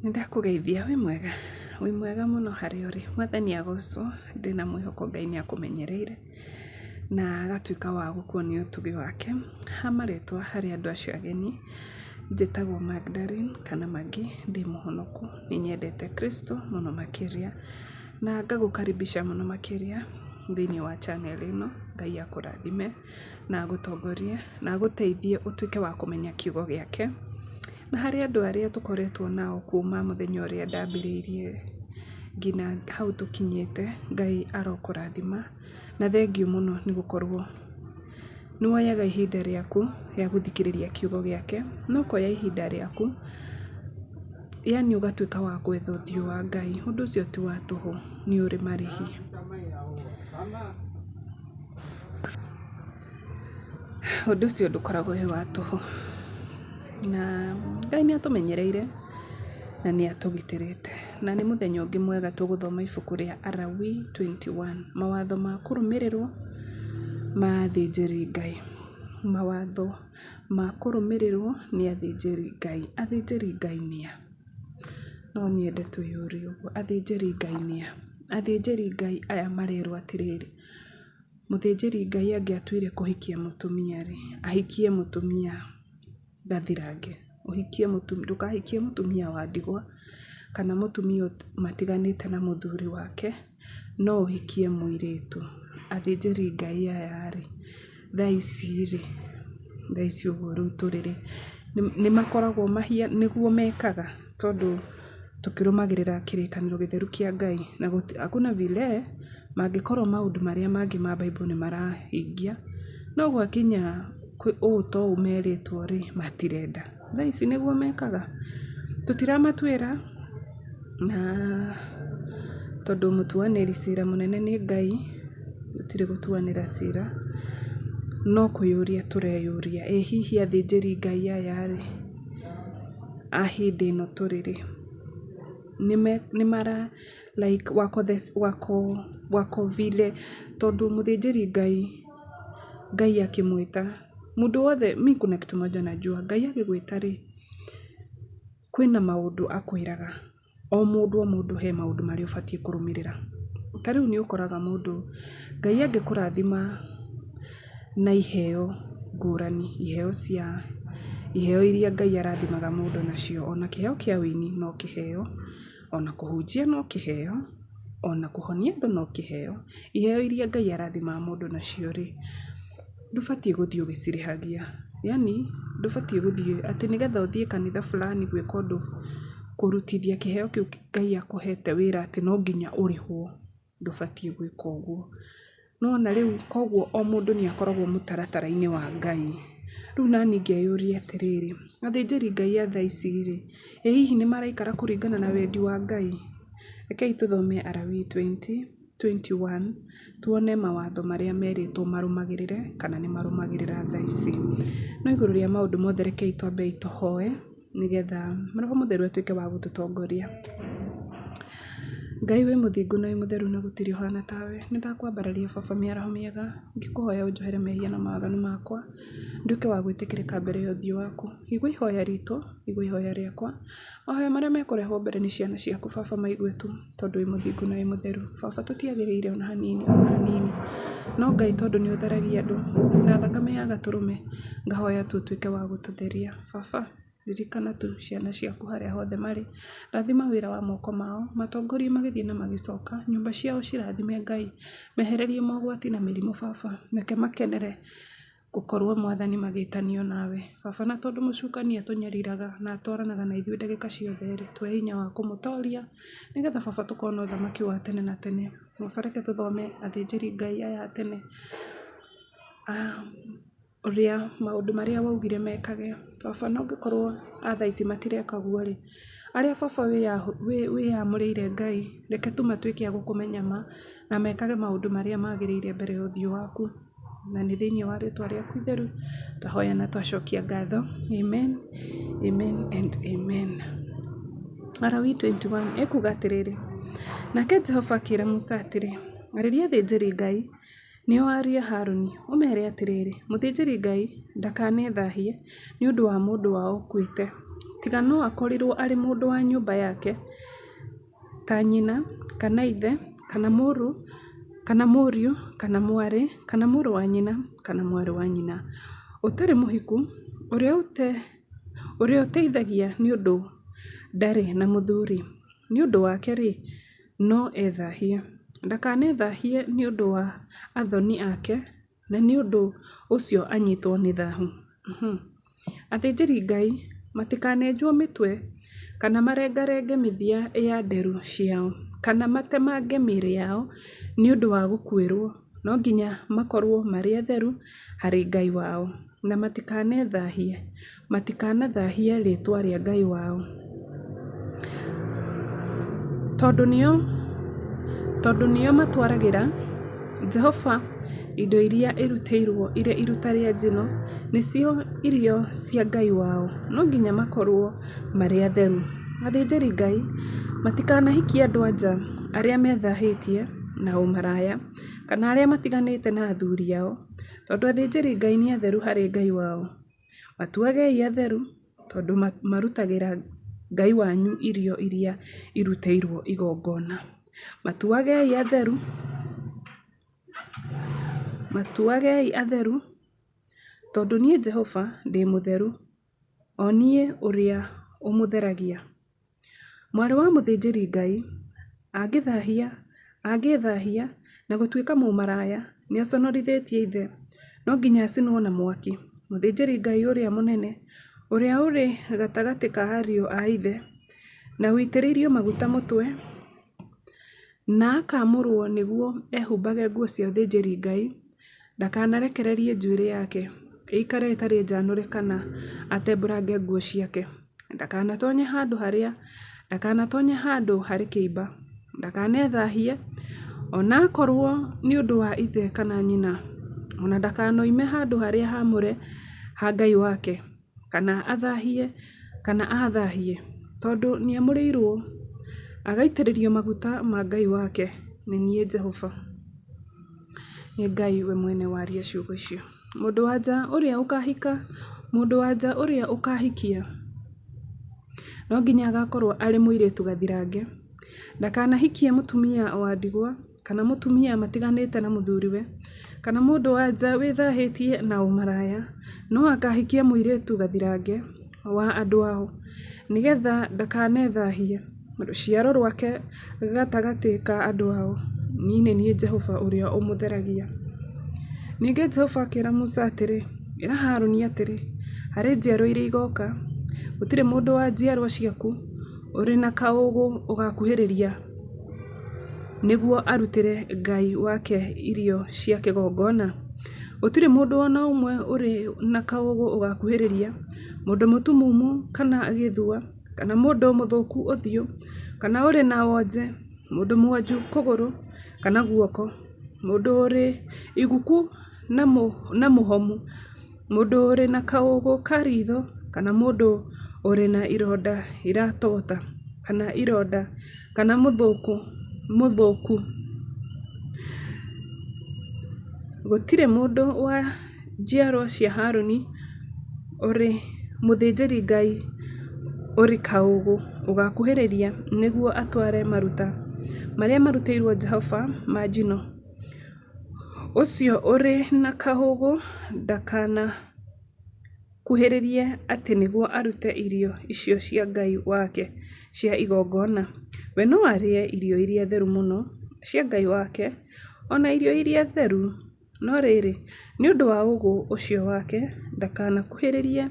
Nĩndakũgeithia wĩ mwega? Wĩ mwega mũno harĩa ũrĩ, mwathani agocwo, ndĩna mwĩhoko Ngai nĩ akũmenyereire na agatuĩka wa gũkuonia ũtugi wake. Ha marĩtwa harĩ andũ acio ageni, njĩtagwo Magdalene kana Maggy, ndĩ mũhonoku, nĩ nyendete Kristo mũno makĩria na ngagũ karibisha mũno makĩria thĩiniĩ wa channel ĩno. Ngai akũrathime na agũtongorie na agũteithie ũtuĩke wa kũmenya kiugo gĩake. Na harĩ andũ arĩa tũkoretwo nao kuma mũthenya ũrĩa ndambĩrĩirie nginya hau tũkinyĩte, Ngai arokũrathima na thengiũ mũno nĩ gũkorwo nĩ woyaga ihinda rĩaku rĩa gũthikĩrĩria kiugo gĩake, na ũkoya ihinda rĩaku yaani ũgatuĩka wa gwetha ũthiũ wa Ngai. Ũndũ ũcio ti wa tũhũ, nĩ ũrĩ marĩhi. Ũndũ ũcio ndũkoragwo wĩ wa tũhũ. Na Ngai nĩ atũmenyereire na nĩ atũgitĩrĩte. Na nĩ mũthenya ũngĩ mwega tũgũthoma ibuku rĩa Alawii 21, mawatho ma kũrũmĩrĩrwo ma athĩnjĩri Ngai. Mawatho ma kũrũmĩrĩrwo nĩ athĩnjĩri Ngai. Athĩnjĩri Ngai nĩa? No nyende twĩyũrie ũguo, athĩnjĩri Ngai nĩa? Athĩnjĩri Ngai aya marerwo atĩrĩrĩ, mũthĩnjĩri Ngai angĩatuire kũhikia mũtumia rĩ, ahikie mũtumia gathirange, ũhikie mũtumia, ndũkahikie mũtumia wa ndigwa kana mũtumia matiganĩte na mũthuri wake, no ũhikie mũirĩtu. Athĩnjĩri Ngai aya rĩ, thaa ici rĩ, thaa ici ũguo rĩu tũrĩ rĩ, nĩ makoragwo nĩguo mekaga tondũ tũkĩrũmagĩrĩra kĩrĩkanĩro gĩtheru kĩa Ngai na hakuna vile mangĩkorwo maũndũ marĩa mangĩ ma Bible nĩ marahingia, no gwakinya ũũ to ũũ merĩtwo rĩ, matirenda. Thaa ici nĩguo mekaga? Tũtiramatuĩra na tondũ mũtuanĩri cira mũnene nĩ Ngai, gũtirĩ gũtuanĩra cira, no kwĩyũria tũreyũria, ĩ hihi athĩnjĩri Ngai aya rĩ, a hĩndĩ ĩno tũrĩ rĩ, nĩ mara like wako wako wako vile tondũ mũthĩnjĩri Ngai, Ngai akĩmwĩta, mũndũ wothe, mi kuna kitu moja najua, Ngai agĩgwĩta rĩ, kwĩna maũndũ akwĩraga, o mũndũ o mũndũ he maũndũ marĩa ũbatiĩ kũrũmĩrĩra. Ta rĩu nĩ ũkoraga mũndũ, Ngai angĩkũrathima na iheo ngũrani, iheo cia, iheo iria Ngai arathimaga mũndũ nacio, ona kĩheo kĩa ũini no kĩheo, ona kũhunjia no kĩheo, ona kũhonia andũ no kĩheo. Iheo iria Ngai arathimaga mũndũ nacio rĩ, ndũbatiĩ gũthiĩ ũgĩcirĩhagia. Yaani ndũbatiĩ gũthiĩ atĩ nĩgetha ũthiĩ kanitha fulani gwĩka ũndũ, kũrutithia kĩheo kĩu Ngai akũhete wĩra atĩ no nginya ũrĩhwo, ndũbatiĩ gwĩka ũguo. Nĩwona rĩu koguo o mũndũ nĩ akoragwo mũtaratara-inĩ wa Ngai. Rĩu naniĩ ngeyũria atĩrĩrĩ, athĩnjĩri Ngai a thaa ici rĩ, ĩ hihi nĩ maraikara kũringana na wendi wa Ngai? Rekei tũthome Alawii 20:21 tuone mawatho marĩa merĩtwo marũmagĩrĩre kana nĩ marũmagĩrĩra thaa ici. No igũrũ rĩa maũndũ mothe rekei twambe tũhoe nĩgetha Roho Mũtheru atuĩke wa gũtũtongoria. Ngai wĩ mũthingu na wĩ mũtheru na gũtirĩ ũhana tawe. Nĩ ndakwambararia baba mĩaraho mĩega ngĩkũhoya ũnjohere mehia na mawaganu makwa, nduĩke wa gwĩtĩkĩrĩka mbere ya ũthiũ waku. Igua ihoya ritũ, igua ihoya rĩakwa, mahoya marĩa mekũrehwo mbere nĩ ciana ciaku baba maigue tu tondũ wĩ mũthingu na wĩ mũtheru. Baba tũtiagĩrĩire ona hanini ona hanini, no Ngai tondũ nĩ ũtheragia andũ na thakame ya gatũrũme, ngahoya tu ũtuĩke wa gũtũtheria. Baba ririkana tu ciana ciaku harĩa hothe marĩ, rathima wĩra wa moko mao, matongorie magĩthiĩ na magĩcoka, nyũmba ciao cirathime Ngai, mehererie mogwati na mĩrimũ baba, reke makenere gũkorwo mwathani magĩtanio nawe. Baba na tondũ mũcukani atũnyariraga na atwaranaga na ithuĩ ndagĩka ciothe rĩ, tũhe hinya wa kũmũtoria nĩgetha baba tũkona ũthamaki wa tene na tene. Baba reke tũthome athĩnjĩri Ngai aya a tene ũrĩa maũndũ marĩa waugire mekage. Baba na ũngĩkorwo a thaa ici matireka ũguo rĩ, arĩa baba wĩyamũrĩire Ngai, reke tu matuĩke a gũkũmenya ma na mekage maũndũ marĩa magĩrĩire mbere ya ũthiũ waku. Na nĩ thĩinĩ wa rĩtwa rĩaku itheru twahoya na twacokia ngatho. Amen, amen and amen. Alawii 21 ĩkuga atĩrĩrĩ, nake Jehova akĩra Musa atĩrĩ, arĩria athĩnjĩri Ngai, nĩo ariũ a Harũni, ũmeere atĩrĩrĩ, mũthĩnjĩri Ngai ndakanethahie nĩ ũndũ wa mũndũ wao ũkuĩte, tiga no akorirũo arĩ mũndũ wa nyũmba yake, ta nyina, kana ithe, kana mũrũ, kana mũriũ, kana mwarĩ, kana mũrũ wa nyina, kana mwarĩ wa nyina, ũtarĩ mũhiku, ũrĩa ũteithagia nĩ ũndũ ndarĩ na mũthuri, nĩ ũndũ wake-rĩ, no ethahie. Ndakanethahie nĩ ũndũ wa athoni ake, na nĩ ũndũ ũcio anyitwo nĩ thahu. Athĩnjĩri-Ngai matikanenjwo mĩtwe kana marengarenge mĩthia ya nderu ciao kana matemange mĩĩrĩ yao nĩ ũndũ wa gũkuĩrũo, no nginya makorũo marĩ atheru harĩ Ngai wao, na matikanethahie, matikanathahie rĩĩtwa rĩa Ngai wao, tondũ nĩo matwaragĩra Jehova indo iria irutĩirũo irĩ iruta rĩa njino, nĩcio irio cia Ngai wao, no nginya makorũo marĩ atheru. Athĩnjĩri-Ngai matikanahikie andũ-a-nja arĩa methahĩtie na ũmaraya, kana arĩa matiganĩte na athuri ao, tondũ athĩnjĩri-Ngai nĩ atheru harĩ Ngai wao. Matuagei atheru, tondũ marutagĩra Ngai wanyu irio iria irutĩirũo igongona. Matuagei atheru, matuagei atheru, tondũ niĩ Jehova ndĩ mũtheru, o niĩ ũrĩa ũmũtheragia. Mwarĩ wa mũthĩnjĩri-Ngai angĩĩthahia na gũtuĩka mũmaraya, nĩaconorithĩtie ithe, no nginya acinwo na mwaki. Mũthĩnjĩri-Ngai ũrĩa mũnene, ũrĩa ũrĩ gatagatĩ ka ariũ a ithe, na ũitĩrĩirio maguta mũtwe, na akaamũrwo nĩguo ehumbage nguo cia ũthĩnjĩri-Ngai, ndakanarekererie njuĩrĩ yake ĩikare ĩtarĩ njanũre kana atembũrange nguo ciake. Ndakanatonye handũ harĩ kĩimba, ndakanethahie, o na akorũo nĩ ũndũ wa ithe kana nyina, o na ndakanoime handũ harĩa haamũre ha Ngai wake, kana athahie kana aathahie, tondũ nĩamũrĩirwo agaitĩrĩrio maguta ma Ngai wake. Nĩ niĩ Jehova. Nĩ Ngai we mwene waria ciugo icio. Mũndũ-wa-nja ũrĩa ũkaahika mũndũ-wa-nja ũrĩa ũkaahikia no nginya agaakorũo arĩ mũirĩtu gathirange. Ndakanahikie mũtumia wa ndigwa, kana mũtumia matiganĩte na mũthuriwe, kana mũndũ-wa-nja wĩthahĩtie na ũmaraya, no akaahikia mũirĩtu gathirange wa andũ ao, nĩgeetha ndakanethahie rũciaro rwake gatagatĩ ka andũ ao. Niĩ nĩ niĩ Jehova ũrĩa ũmũtheragia. Ningĩ Jehova akĩra Musa atĩrĩ, Ĩra Harũni atĩrĩ, 'Harĩ njiarũa iria igooka, gũtirĩ mũndũ wa njiarũa ciaku ũrĩ na kaũũgũ ũgaakuhĩrĩria nĩguo arutĩre Ngai wake irio cia kĩgongona. Gũtirĩ mũndũ o na ũmwe ũrĩ na kaũũgũ ũgaakuhĩrĩria, mũndũ mũtumumu kana gĩthua, kana mũndũ mũthũku ũthiũ, kana ũrĩ na wonje, mũndũ mwonju kũgũrũ kana guoko, mũndũ ũrĩ iguku na mũhomu, mũndũ ũrĩ na kaũũgũ ka riitho, kana mũndũ ũrĩ na ironda iratogota, kana ironda, kana mũthũku. Gũtirĩ mũndũ wa njiarũa cia Harũni ũrĩ mũthĩnjĩri-Ngai ũrĩ kaũũgũ ũgaakuhĩrĩria nĩguo atware maruta marĩa marutĩirwo Jehova ma njino. Ũcio ũrĩ na kaũũgũ ndakanakuhĩrĩrie atĩ nĩguo arute irio icio cia Ngai wake cia igongona. We no arĩe irio iria theru mũno cia Ngai wake, o na irio iria theru, no rĩrĩ, nĩ ũndũ wa ũũgũ ũcio wake, ndakanakuhĩrĩrie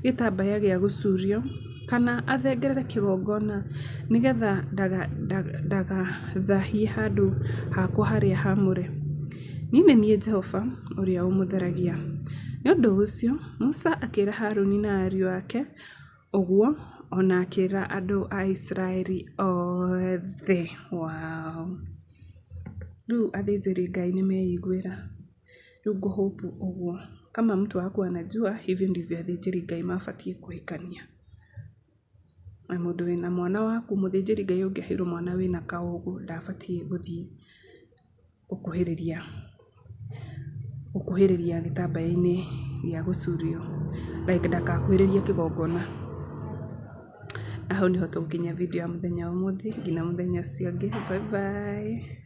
gĩtambaya gĩa gũcuurio, kana athengerere kĩgongona, nĩgeetha ndagathahie handũ hakwa harĩa haamũre. Niĩ nĩ niĩ Jehova ũrĩa ũmũtheragia. Nĩ ũndũ ũcio Musa akĩĩra Harũni na ariũ ake ũguo, o na akĩĩra andũ a Isiraeli othe. Wow! Rĩu athĩnjĩri-Ngai nĩ meiguĩra. Rĩu ngũ hope ũguo. Kama mtu hakuwa anajua hivi ndivyo athĩnjĩri-Ngai mabatiĩ kũhikania. Na mũndũ wĩna mwana waku, mũthĩnjĩri-Ngai ũngĩaheirwo mwana wĩna kaũgũ ndabatiĩ gũthiĩ gũkuhĩrĩria gĩtambaya-inĩ gĩa gũcurio, like ndakakuhĩrĩrie kĩgongona. Na hau nĩho tũgũkinyia video ya mũthenya wa ũmũthĩ, nginya mũthenya ũcio ũngĩ, bye bye.